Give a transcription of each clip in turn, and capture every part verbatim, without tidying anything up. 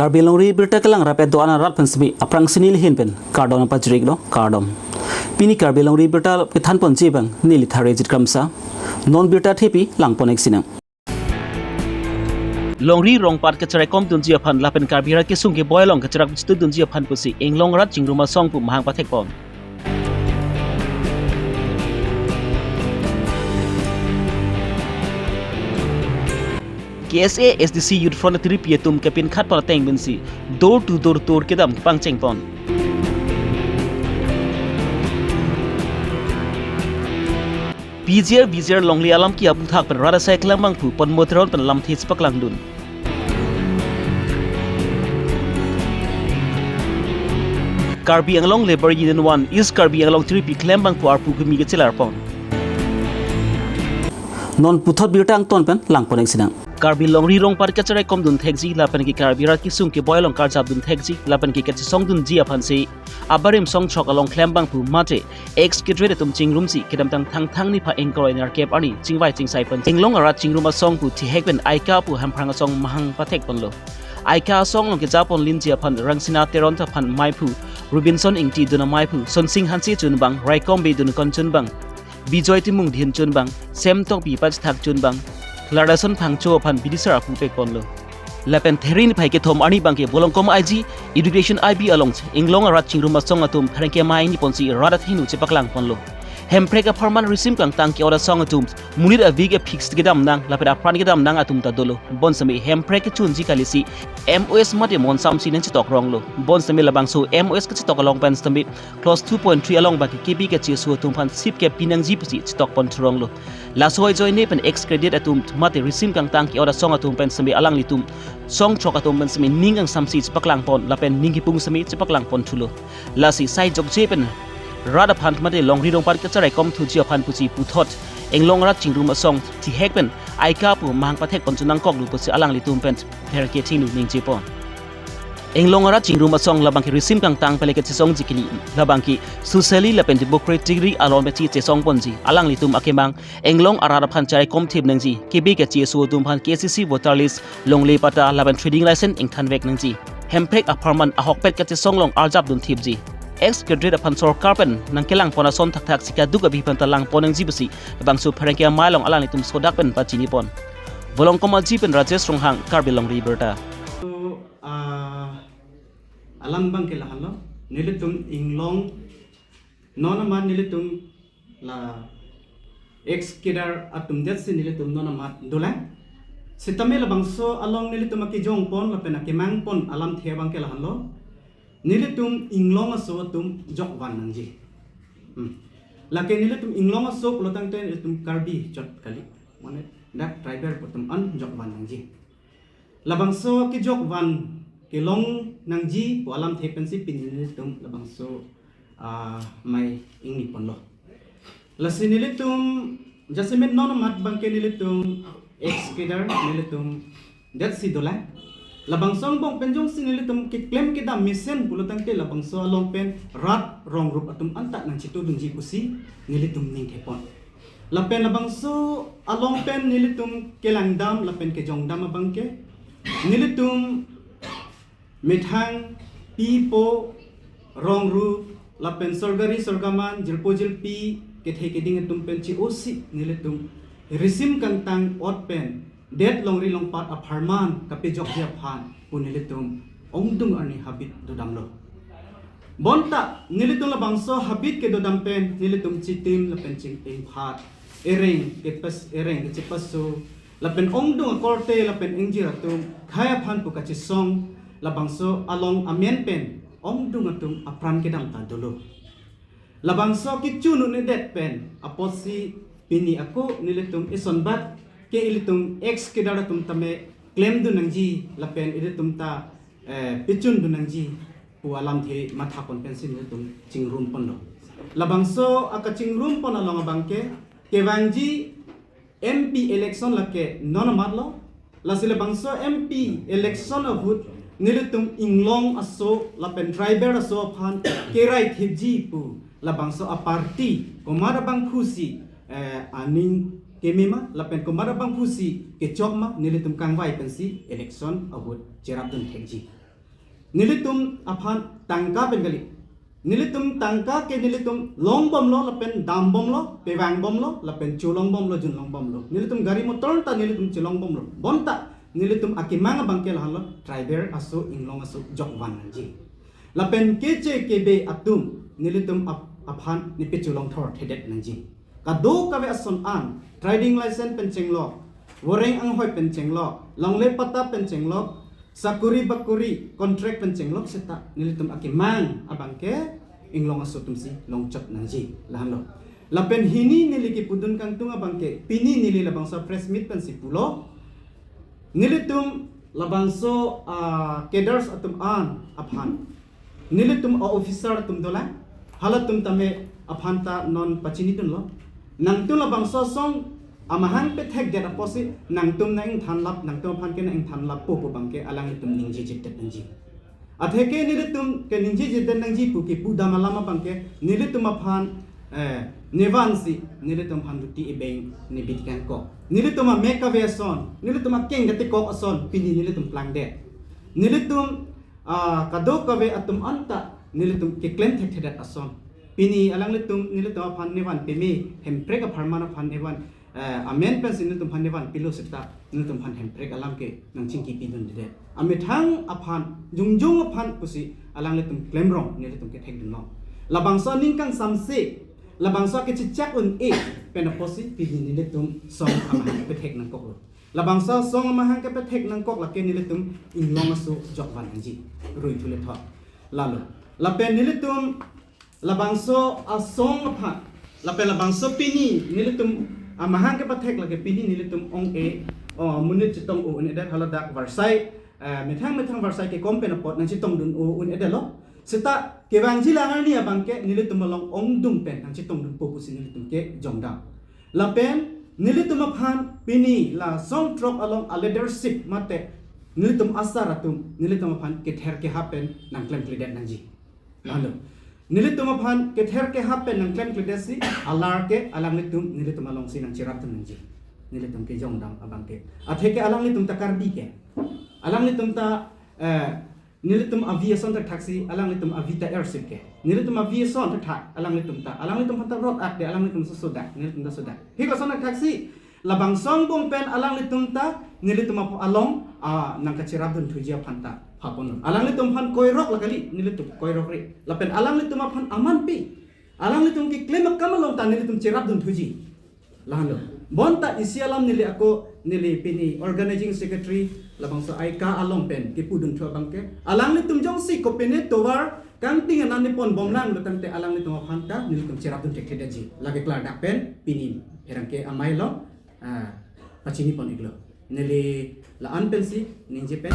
Karbi Longri Birta kelang rapet do-an arat pen semi aphrang si neli ahin pen kardom pajirlo, kardom. Pini Karbi Longri Birta kethan ponji abang neli Tharejit Kramsa. Non birta thepi lang pon-ik sinang. Longri rongpat kacheraikom dunji aphan lapen Karbi arat kesung keboi along kacherak bichitu dunji aphan pusi Inglong arat chingrum asong pu mahang pathek pon. K S A S D C Youth Front atiripi atum kepin khat pon ateng pensi door to door tour kedam pangcheng pon. P G R V G R longle alam ke aputhak pen rat asai kelang abangphu Padma Teron pen lamthe chepaklangdun. Karbi Anglong Labour Union one East Karbi Anglong atiripi kelang abangphu arpu kimi kachelar pon. Non puthot birta angton pen lang pon-ik sinang. Karbi Longri rongpat kacheraikom dun thekji lapen ke Karbi arat kesung keboi along karjap dun thekji lapen ke kachesong dunji aphan si abarim song chok along kelang abangphu mate ex cadet atum chingrumsi kedamtang Thangthang niphai ingkoi nerkep arni chingvai chingsai pen Inglong arat chingrum asong pu thihek pen Aika pu Hamphang asong mahang pathek ponlo. Aika asong along keja pon linji aphan Rangsina Teron ta aphan maiphu, Robinson Ingti dun amaiphu, Sonsing Hanse chunbang, Raikom Bey dun kon chunbang, Bijoy Timung dhin chunbang, Sem Tokbi pachethak chunbang, Larason Phangcho aphan bidisar apu pek ponlo. Lapen Theri niphai kethom arni abangke Bolongkom I G Education I B along Inglong arat chingrum asong atum pherangke amei ingni ponsi rat athengno chepaklang ponlo. Hemprek apharman risim kangtang ke-ot asong atum monit avik a-fix kedam nang lapen apran kedam nang atum ta dolo. Bonsitame Hemprek kechunji kalisi M O S mate mon samsi nangchetok ronglo. Bonsitame labangso M O S kachetok along pen sitame clause two point three along abangke kebi kacheso atum aphan sip kepi nangji pusi chetok pon thuronglo. Laso ajoine pen ex cadet atum mate risim kangtang ke-ot asong atum pen sitame alanglitum song chok atum pen sitame ning kangsamsi chepaklang pon lapen ning kipung sitame chepaklang pon thulo. Lasi sai jokje pen rat aphan mate longri rongpat kacheraikom thuji aphan pusi puthot Inglong arat chingrum asong thihek pen Aika pu mahang pathek pon chunangkoklo pusi alanglitum pen pherangke athengno ningje pon. Inglong arat chingrum asong labangke risim kangtang pele kachesongji kali, labangke socially lapen democratically alon peti chesong ponji. Alanglitum akemang Inglong arat aphan cheraikom thip nangji, kebi kacheso atum aphan K C C voter list, longle patta lapen trading license ingthanvek nangji. Hemprek apharman ahokpet kachesong along arjap dun thipji. Ex cadet aphan sorkar pen nangkelang pon ason thakthak si kaduk abhi pen ta lang pon nangji pusi labangso pherangke amei along alanglitum sodak pen pachini pon. Bolongkom I G pen Rajesh Ronghang, Karbi Longri Birta. So, ah, alam abangke lahenlo, nelitum Inglong non amat nelitum la ex cadet atum det si nelitum non amat dolang. Sitame labangso along nelitum akejong pon lapen akemang pon alamthe abangke lahenlo, nelitum Inglong aso atum jokvan nangji. Hmm. Lake nelitum Inglong aso pulotangte nelitum Karbi chot kali. Mane dak tribal atum an jokvan nangji. Labangso kejokvan kelong nangji pu alamthe pensi pini nelitum labangso, ah, mei ingni ponlo. Lasi nelitum jasemet non amat abangke nelitum ex cadet nelitum det si dolang. Labangso angbong pen jongsi nelitum keklem kedam mesen pulotangte labangso along pen rat rong rup atum anta nangchetudunji pusi nelitum ningke pon. Lapen labangso along pen nelitum kelangdam lapen kejongdam abangke nelitum methang pipo rong rup lapen sorkari sorkaman jirpo jirpi kethe keding atum pen che-osi nelitum risim kangtang ot pen det longri longpat apharman kapejokji aphan pu nelitum ongdung arni habit dodamlo. Bonta nelitum labangso habit kedodam pen nelitum chitim lapen ching-ingphat, ereng kepas, ereng kechepaso lapen ongdung akorte lapen ingjir atum khei aphan pu kachesong labangso along amen pen ongdung atum apran kedam ta dolo. Labangso kechun un-edet pen apotsi pini ako nelitum isonbat ke ilitum ex cadet atum tame klemdun nangji lapen ilitum ta, eh, pechundun nangji pu alamthe matha pon pensi nelitum chingrum ponlo. Labangso akachingrum pon along abangke kevangji M P election lake non amatlo. Lasi labangso M P election ahut nelitum Inglong aso lapen tribal aso aphan kerai thipji pu labangso aparty komat abangphusi, eh, aning keme ma lapen komat abangphusi kechok ma nelitum kangvai pensi election ahut cherapdun thekji. Nelitum aphan tangka pen kali. Nelitum tangka ke nelitum longbomlo lapen dambomlo, pevangbomlo lapen cholongbomlo, junlongbomlo. Nelitum gari motor ta nelitum cholongbomlo. Bonta nelitum akemang abangke lahenlo, tribal aso, inglong aso jokvan nangji. Lapen keche kebe atum nelitum ap-, aphan nepecholong thorthedet nangji. Kadokave ason an, trading license pen chenglok, voreng anghoi pen chenglok, longle patta pen chenglok, sakuri bakuri contract pen chenglok seta nelitum akemang abangke inglong aso atumsi longchot nangji, lahenlo. Lapen hini neli kepudun kangtung abangke, pini neli labangso press meet pensi pulo. Nelitum labangso, ah, cadres atum an aphan, nelitum a-officer atum dolang, halatum tame aphan ta non pachinidunlo. Nangtum labangso asong amahang pethekdet apotsi nangtum nang-ingthanlap, nangtum aphan ke nang-ingthanlappo pu abangke alanglitum ningjejedet nangji. Atheke nelitum ke ningjejedet nangji pu kepudam alam abangke nelitum aphan, eh, nevansi nelitum aphan duty ebeng nebit kangkok. Nelitum amek kave ason, nelitum akeng katekok ason pini nelitum plangdet. Nelitum, ah, kadokave atum anta nelitum keklem thekthedet ason. Pini alanglitum nelitum aphan nevan peme, Hemprek apharman aphan nevan, eh, amen pensi nelitum aphan nevan pilo seta nelitum aphan Hemprek alam ke nangchingkipidundedet. Amethang aphan, jongjong aphan pusi alanglitum klemrong nelitum kethekdunlong. Labangso aning kangsamse, labangso akechechak un-e pen apotsi pini nelitum song amahang pethek nangkoklo. Labangso asong amahang kepethek nangkok lake nelitum inglong aso jokvan nangji, rui thule thot. Lalo, lapen nelitum labangso asong aphan, lapen labangso pini nelitum amahang kepethek lake pini nelitum ong-e, o, monit chetong-o un-edet, haladak varsai, eh, methang methang varsai kekom pen apot nangchetongdun-o un-edetlo. Seta kevangji la-an arni abangke nelitum along ongdung pen nangchetongdunpo pusi nelitum kejongdam. Lapen nelitum aphan pini la song throk along a-leadership mate nelitum asar atum nelitum aphan kether kehap pen nangklemkledet nangji. Lalu nelitum aphan kether kehap pen nangklemkledetsi alar ke alanglitum nelitum alongsi nangcherapdun nangji. Nelitum kejongdam abangke. Atheke alanglitum ta Karbi ke. Alanglitum ta, eh, nelitum avi ason thakthaksi alanglitum avi ta ersip ke. Nelitum avi ason thakthak alanglitum ta. Alanglitum aphan ta rot ak de, alanglitum sosodak, nelitum ta sodak. Hik ason thakthaksi labangso angbong pen alanglitum ta nelitum ap-, along, ah, nangkacherapdun thuji aphan ta phaponlo. Alanglitum aphan koirok la kali, nelitum koirokre. Lapen alanglitum aphan amanpi alanglitum keklem akam along ta nelitum cherapdun thuji. Lahenlo. Bonta isi alam neli ako, neli pini organizing secretary labangso aika along pen kepudun thu abangke, alanglitum jongsi kopine tovar kangting anan neponbomlang lo tangte alanglitum aphan ta nelitum cherapdun thekthedetji. Lake klardak pen pini pherangke amei along, ah, pachinipon-iklo. Neli la-an pensi ningje pen.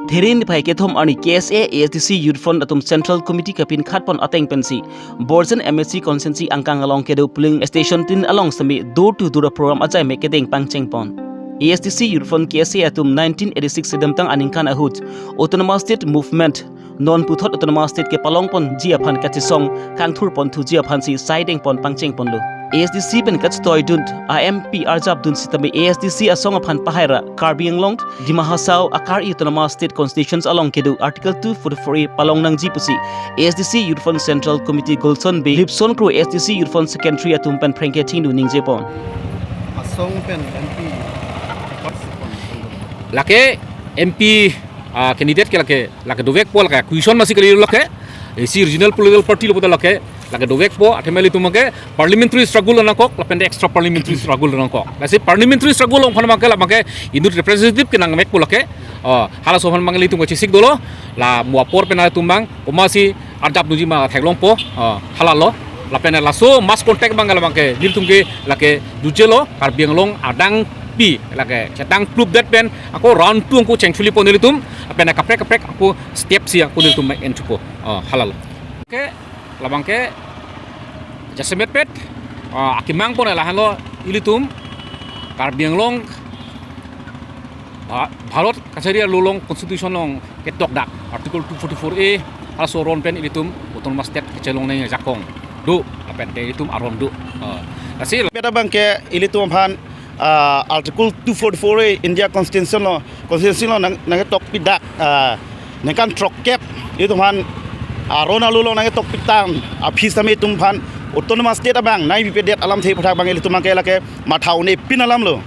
There niphai kethom arni K S A A S D C Youth Front atum Central Committee kapinkhatpon ateng pensi Borjan M A C constituency angkang along kedo polling station tin along semi door to door program ajai me kedeng pangchengpon. A S D C Youth Front K S A atum nineteen eighty-six sedemtang aningkan ahut Autonomous State Movement non puthot Autonomous State kepalongponji aphan kachesong kangthurpon thuji aphansi saidengpon pangchengponlo. A S D C pen kachetoidun a-M P arjapdun sitame A S D C asong aphan pahaira Karbi Anglong, Dima Hasao akar-i Autonomous State Constitutions along kedo Article two forty-four A palong nangji pusi A S D C Youth Front Central Committee Golson Bey, Lipson Kro A S D C Youth Front Secretary atum pen phrengke thingnu ningjepon. Asong pen M P. Lake M P, ah, candidate ke lake, lake dovekpo, lake question masi kali lake. Isi regional political party lo puta lake, lake dovekpo, athema ilitum ke parliamentary struggle nangkok, lapen extra parliamentary struggle nangkok. Lasi parliamentary struggle along aphan abangke, labangke inut representative ke nangvekpo lake. Oh, halaso aphan abangke ilitum kachesik dolo, la mo apor pen ilitum abang, komatsi arjapdunji ma theklongpo, oh, halalo. Lapen laso mass contact abang labangke, nelitum ke lake dujelo, Karbi Anglong adang pi, lake chetang klupdet pen, ako round two ako chengchulipon nelitum, lapen kaprek kaprek ako step si ako nelitum enthupo, oh, halalo. Oke, labangke, jasemet pet, ah, akemangpon lahenlo ilitum, Karbi Anglong, Bha-, Bharat kachari along Constitution along ketokdak Article two forty-four A, halaso aron pen ilitum Autonomous State kachelong nangji ajakong do, lapen te ilitum aron do. Ah, lasi pet abangke ilitum aphan ah, Article two forty-four A India Constitution lo, Constitution lo nang, nangketok pidak, ah, ningkan throkkep ilitum aphan aron alu lo nangketok pitang aphi sitame itum aphan autonomous state abang nangpipedet alamthe aphuthak abang ilitum abangke lake matha un-epin alam lo.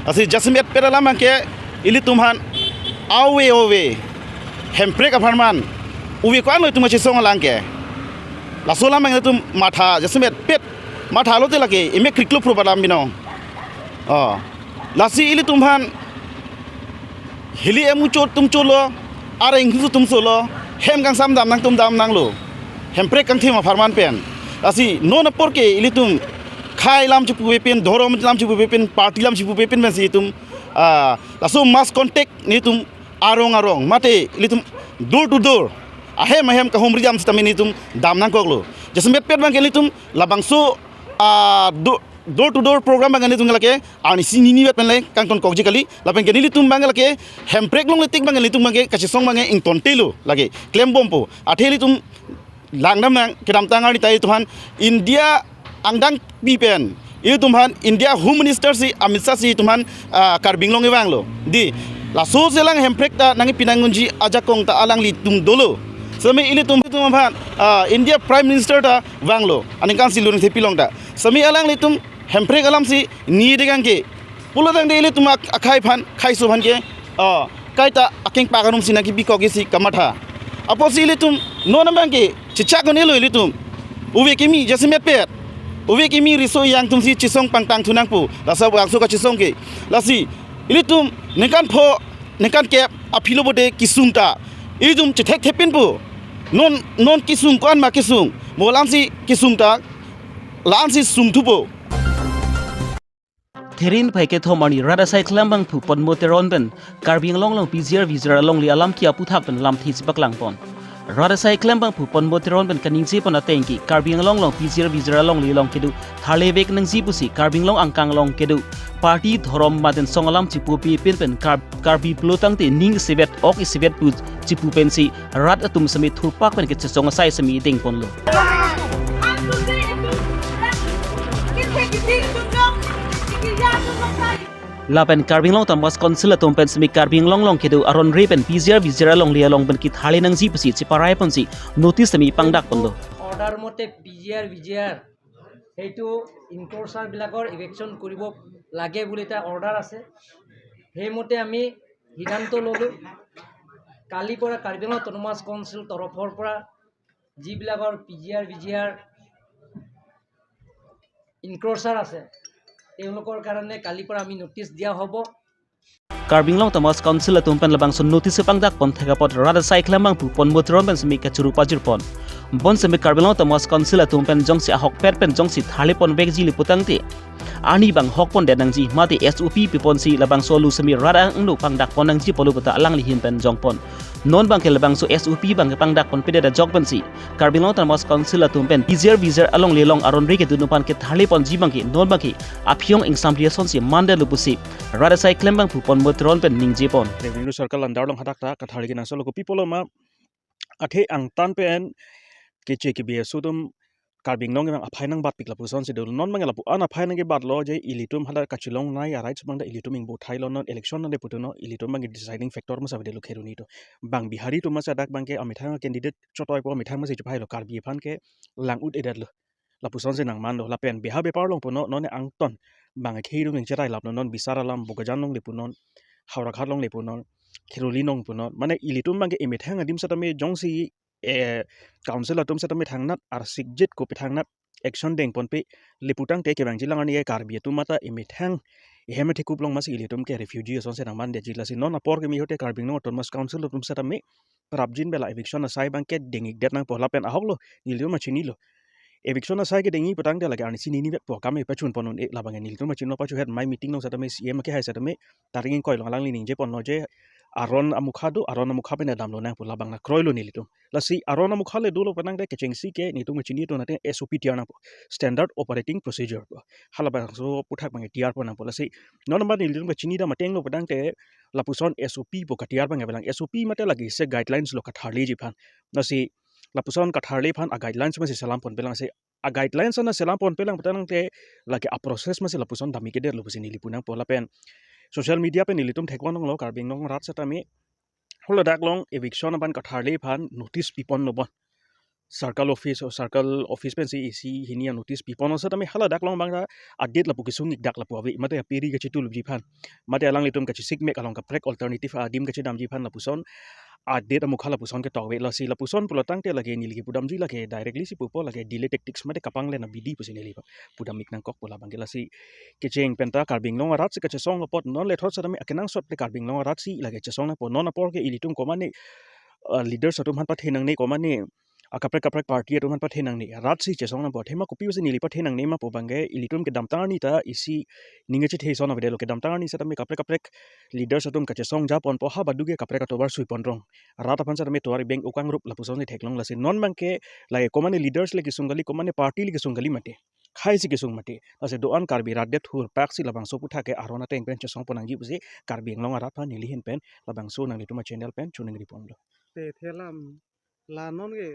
Lasi jasemetpet alam abangke ilitum aphan ave ave Hemprek apharman ave ko-an lo itum kachesong alang ke. Laso alam abang itum matha jasemetpet matha lote lake emek kriklo phru alam binong. Oh. Lasi ilitum aphan hili emuchot tumchot lo, areng husu tumso lo, hem kangsam dam nang tum dam nanglo. Hemprek kangthim apharman pen. Lasi non apor ke ilitum khei lam chipupe pen, dhorom lam chipupe pen, party lam chipupe pen pensi itum, ah, laso mass contact nelitum arong arong mate ilitum door to door, ahem ahem kahumri jam sitame nelitum dam nangkoklo. Jasemetpet abangke nelitum labangso, ah, do-, door to door program abang nelitum lake arnisi nini vet pen le kangtonkokji kali. Lapen ke nelitum abang lake Hemprek longle tik abang nelitum abangke kachesong abangke ingtontelo lake klembompo. Athe nelitum langdam nang kedamtang arni ta ilitum aphan India angdengpi pen ilitum aphan India Home Minister si Amit Shah si itum aphan, ah, Karbi Anglong kevanglo. Dei, laso selang Hemprek ta nangpi nang unji ajakong ta alanglitum dolo. Sitame ilitum itum aphan, ah, India Prime Minister ta vanglo. Aningkan si Luring Thepi along ta. Sitame alanglitum Hemprek alam si ni dekang ke pulo tangte ilitum ak-, akhei aphan, kheiso aphan ke, ah, kaita akeng pak arum si nangkipikok isi kamatha. Apotsi ilitum non abangke chechak un-elo ilitum. Ave kimi jasemetpet, ave kimi riso ejang atum si chesong pangtang thu nangpo. Laso bangso kachesong ke. Lasi ilitum ningkan pho, ningkan kep aphi lo bote kesung ta ilitum chethekthepinpo. Non, non kesung ko-an ma kesung. Mo la-an si kesung ta la-an si sung thupo. Therin phai kethom arni rat asai klembangphu Ponmo Teron pen Karbi Anglong along P G R V G R alongle alam ke aphuthak pen lamthe chepaklangpon. Rat asai klembangphu Ponmo Teron pen kaningjepon atengke Karbi Anglong along P G R V G R alongle along kedo tharle vek nangji pusi Karbi Anglong angkang along kedo party dhorom mate song alam chipupe pen pen Kar-, Karbi pulo tangte ning isivet ok isivet pu chipu pensi rat atum sitame thurpak pen kechesong asai sitame dengponlo. Lapen Karbi Anglong Autonomous Council atum pen sitame Karbi Anglong along kedo aron re pen P G R V G R alongle along pen ketharle nangji pusi cheparai ponsi notice sitame pangdakponlo. Order mote P G R V G R সেইটো ইনক্ৰচাৰবিলাকৰ ইভিকশ্যন কৰিব লাগে বুলি এটা অৰ্ডাৰ আছে। সেইমতে আমি সিদ্ধান্ত ল'লোঁ। কালিৰ পৰা কাৰ্বি আংলং অট'নমাছ কাউন্সিল তৰফৰ পৰা যিবিলাকৰ পি জি আৰ, ভি জি আৰ ইনক্ৰচাৰ আছে, তেওঁলোকৰ কাৰণে কালিৰ পৰা আমি নটিচ দিয়া হ'ব। Karbi Anglong Autonomous Council atum pen labangso notice pangdakpon thek apot rat asai klembangphu Ponmo Teron pen sitame kachuru pajirpon. Bonsitame Karbi Anglong Autonomous Council atum pen jongsi ahokpet pen jongsi tharlepon vekji le putangte arni bang hokpondet nangji mate S O P piponsi labangso alu sitame rat angno pangdakpon nangji pulo puta alangli ahin pen jongpon. Non abangke labangso S O P abangke pangdakponpedet ajok pensi Karbi Anglong Autonomous Council atum pen P G R V G R alongle along aron re kedun aphan ketharleponji abangke non abangke aphi-ong ingsamri asonsi mandetlo pusi rat asai klembangphu Ponmo Teron pen ningjepon. Revenue circle under along hadak ta katharle kenangsotlo, kopi pulo ma athe angtan pen keche kebi aso atum Karbi Anglong abang aphai nangbatpik lapusonsi do. Non abang lapu-an aphai nangkebatlo je ilitum hadak kachelong nai a-rights abang ta ilitum ingbothailo, non election nangleputu non ilitum abang deciding factor masa vedetlo Kheroni atum. Bang Bihari atum masa dak abangke amethang candidate chotoipo, amethang masi chephailo, Karbi aphan ke lang-ut-edetlo. Lapusonsi nangmanlo, lapen beha bepar longpo non, non angtan bang akhei atum ningcherailaplo, non Bisar alam, Bokajan alongle punon, Howraghat alongle punon, Kheroni along punon. Mane ilitum abangke emethang adim setame jongsi, eh, council atum setame thangnat arsikjit kopi thangnat action dengponpe le putangte kevangjilang arni ke Karbi atum mata emethang ehem athekup along masi ilitum ke refugee asonsi nangmandetji. Lasi non apor kimi hote Karbi Anglong Autonomous Council atum setame prapjin bela eviction asai abangke dengikdet nangpo lapen ahoklo, nelitum chinilo. Eviction asai kedengji putangte lake arnisi nini vetpo, kam epachunpon un-e labang nelitum chinilo, pachuhet mai meeting along setame C M kehai setame taring ingkoi along alangli ningjeponlo je aron amukha do, aron amukha pen damlo nangpo, labang nakroilo nelitum. Lasi aron amukha le dolo putangte kechengsi ke nelitum chini atum ateng S O P tiar nangpo, Standard Operating Procedure pu. Halabangso aphuthak abang tiarpon nangpo. Lasi non abang nelitum chinidam atenglo putangte lapuson S O P pu katiar abang avelang. S O P mate lake isi guidelines lo katharleji aphan. Lasi lapuson katharli aphan a guidelines masi selam ponpelang si, a guidelines ana selam ponpelang putangte lake a process masi lapuson dami kedetlo pusi neli punangpo lapen social media pen nelitum thekponlonglo Karbi Anglong arat setame haladak along eviction aphan katharli aphan notice piponlo bon. Circle office o circle office pensi isi hini a notice pipon setame haladak along bangta a date lapu kesung-ikdak lapu ave mate a peri kachitulupji aphan mate alanglitum kachisikmek along kaprek alternative adim kachedamji aphan lapuson a date amukha lapuson ketok ave lasi lapuson pulotangte lake neli kepudamji lake directly si pupo lake delay tactics mate kapanglen abidi pusi neli pudam-ik nangkokpo labangke lasi kecheng penta Karbi Anglong arat si kachesong apot non lethot setame akenangsot le Karbi Anglong arat si lake chesong nangpo non apor ke ilitum komane uh, leaders atum aphan pathe nangne komane akaprek kaprek party atum aphan pathe nangne rat si chesong nangpo athema kopi pusi neli pathe nangne ma pu abangke ilitum kedamtang arni ta isi ning kachethe ason avedetlo kedamtang arni setame kaprek kaprek leaders atum kachesong japonpo ha badu ke kaprek atovar suiponrong rat aphan setame tovar ibeng ukang rup lapuson si theklong lasi non abangke lake komane leaders le kesung kali komane party le kesung kali mate khei si kesung mate lasi do-an Karbi rat det hur pak si labangso aputhak ke aron ateng pen chesong ponnangji pusi Karbi Anglong arat aphan neli ahin pen labangso nanglitum a channel pen choningri ponlo. Te thelam la non ke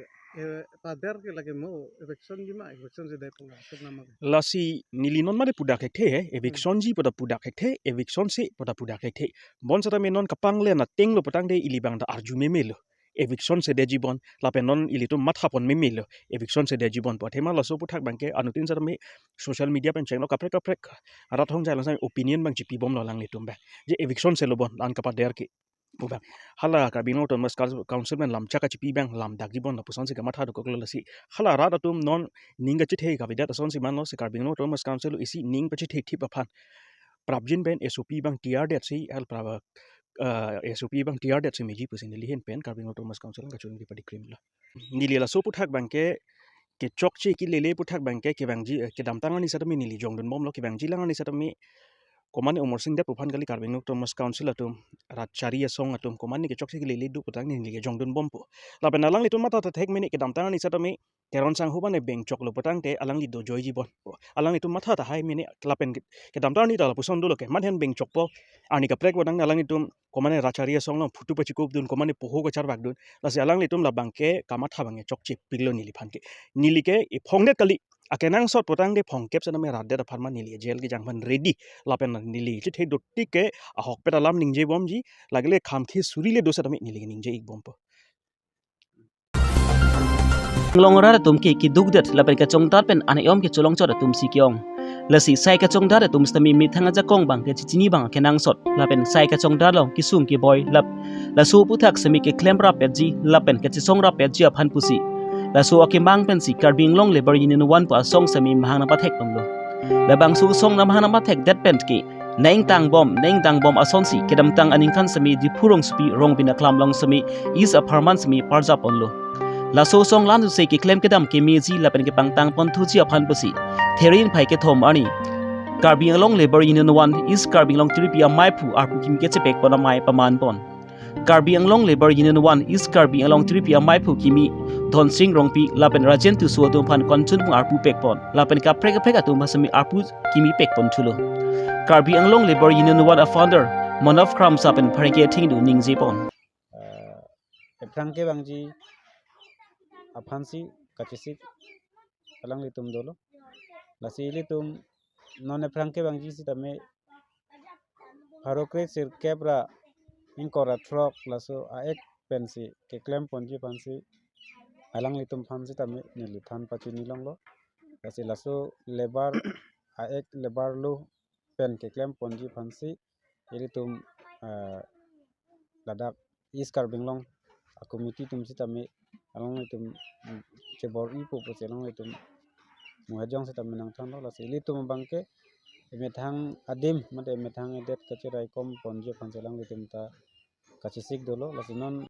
eh, pader ke lake mo eviction ji ma eviction ji dai pula suk nama ke. Lasi neli non mate pudak thekthe he eviction ji pu ta pudak thekthe eviction se pu ta pudak thekthe. Bon setame non kapanglen atenglo putangte ili bangta arju memelo. Eviction sedetji bon lapen non ilitum mathapon memelo eviction sedetji bon pu athema laso aputhak abangke anuttin setame social media pen chenglo kaprek kaprek arat hong jai lang setame opinion abang chipibomlo alanglitum abang je eviction selo bon an kapader ke pu abang. Hala Karbi Anglong Autonomous Coun- Council pen lamchak kachipi abang lamdakji bon lapuson si kamatha dokoklo lasi hala rat atum non ning kachethe kavedet ason si manlo si Karbi Anglong Autonomous Council isi ning pachethethip aphan prapjin pen S O P abang tiar det si hal prava uh, S O P abang tiar det si meji pusi neli ahin pen Karbi Anglong Autonomous Council kachoningri padikrimlo. Neli laso aputhak abangke kechokche kelele aputhak abangke kevangji eh, kedamtang arni setame neli jongdunbomlo kevangji lang arni setame komane Amarsing Deb pu aphan kali Karbi Anglong Autonomous Council atum rat chari asong atum komane kechokche kelele do putang neli kejongdunbompo. Lapen alanglitum matha ta thek mene kedamtang arni setame Teron Sangho abang bengchoklo putangte alangli dojoiji bon. Alanglitum matha tahai mene lapen ke- kedamtang arni ta lapuson dolo ke man hen bengchokpo. Arni kaprek putang alanglitum komane rat chari asong along photo pachikupdun komane poho kacharvakdun. Lasi alanglitum labangke kamatha abangke chokchepiklo neliphan ke. Neli ke iphongdet kali akenangsot putangte phongkep setame rat det aphan ma neli jail kejang aphan ready. Lapen neli chethe dotik ke ahokpet alam ningjebomji lake le khamkhi suri le do setame neli ningje-ikbompo. Anglong arat atum ke kedukdet lapen kachongdat pen an-e-om kecholongchot atum si ke-ong. Lasi sai kachongdat atum setame methang ajakong abangke chechini abang kenangsot lapen sai kachongdat along kesung keboi lap laso aputhak setame keklem rappetji lapen kachesong rappetji aphan pusi laso akemang pensi Karbi Anglong Labour Union one pu asong setame mahang nangpathekponlo. Labangso asong mahang nangpathekdet pen ke neng tangbom neng tangbom asonsi kedamtang aningkan setame Diphu rongsopi Rongbin aklam along setame East apharman setame parjaponlo. Laso asong lan se keklem kedam kemeji lapen kepangtang ponthuji aphan pusi Therin phai kethom arni Karbi Anglong Labour Union one East Karbi Anglong Tiripi amaiphu arpu kimi kechepekpon amei pamanpon. Karbi Anglong Labour Union one East Karbi Anglong Tiripi amaiphu kimi Dhonsing Rongpi lapen Rajen Tisso atum aphan konchunpung arpu pekpon lapen kaprek kaprek atum aphan setame arpu kimi pekponthulo. Karbi Anglong Labour Union one a founder Manov Kramsa pen pherangke athengno ningjepon. Eh, ephrang kevangji aphansi kachesik alanglitum dolo. Lasi ilitum non ephrang kevangji setame pharo kre sirkep ra ingkoi ra throk laso a-ek pensi keklemponji aphansi alanglitum aphan setame neli than pachinilonglo. Lasi laso labour a-ek labour law pen keklemponji aphansi ilitum ah, ladak East Karbi Anglong a committee atum setame alanglitum mm, chebor-ipo pusi alanglitum muhajong setame nangthanlo. Lasi ilitum abangke emethang adim mate emethang edet kacheraikomponji aphansi alanglitum ta kachesik dolo. Lasi non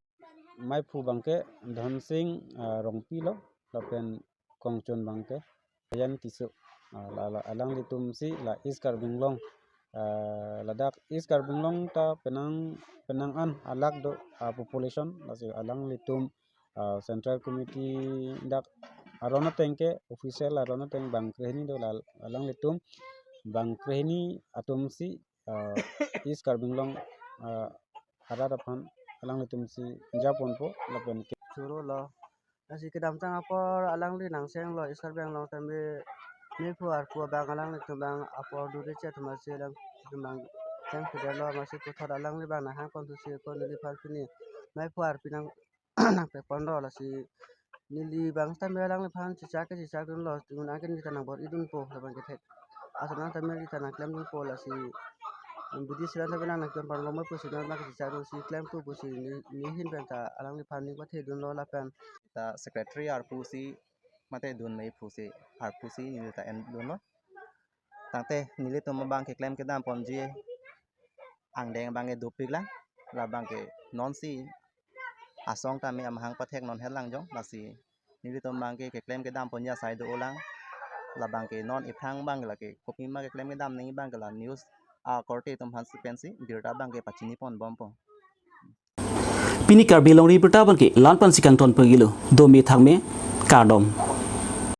maiphu abangke Dhonsing ah, Rongpi lo lapen kongchun abangke Rajen Tisso. Ah, la, la, alanglitumsi la East Karbi Anglong ah, ladak East Karbi Anglong ta penang penang an alak do ah, population lasi alanglitum ah, Central Committee dak aron ateng ke official aron ateng bang krehini do la alanglitum bang krehini atumsi ah, East Karbi Anglong ah, arat aphan alanglitumsi japonpo lapen ke choro la Lasi kedamtang apor alangli nangchenglo, East Karbi Anglong tame mephu arpu abang alanglitum abang apor duri che atum asi alanglitum abang chengpedetlo, amatsi puthot alangli abang nanghang ponthusi ako neliphan pini mephu arpi nang nangpekponlo. Lasi neli abang tame alangliphan chechak ke chechakdunlo, ngun anke neli ta nangbor-idunpo, labang kethek ason nang tame neli ta nangklemdunpo. Lasi bidi siran tame nang nangklemponbom pusi non abang kechechakdunsi klempo pusi ne, ne ahin pen ta alangliphan ning pathedunlo lapen ta secretary arpu si mate dun mephu si arpu si neli ta endunlo. Tangte nelitum abang keklem kedamponji angdeng abang ke dopiklang, labang ke nonsi asong tame amahang pathek non helang jong, lasi nelitum abang ke keklem kedamponji asai do-olang, labang ke non iphrang abang ke lake kopima keklem kedam nangji abang ke la news akorte atum aphansi pensi birta abang ke pachiniponbompo. Pini Karbi Longri Birta abang ke la-an pensi kangton pagilo, dome thakme, kardom.